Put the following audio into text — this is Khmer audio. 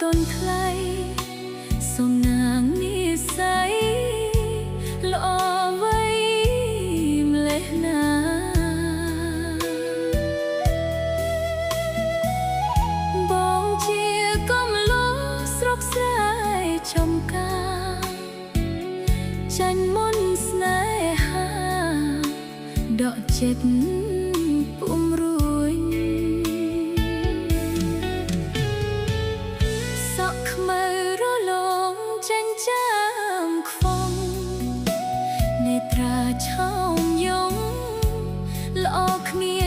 តនថ្លៃសំណាងនិស័យល្អអ្វីម្លេះណាបងជាកំឡោស្រុកស្រែចំការចាញ់មុនស្នេហាដកចិត្តពុំរួញសក់ខ្មៅរលោងចិញ្ចាមខ្វងនេត្រាឆោមយងល្អគ្មាន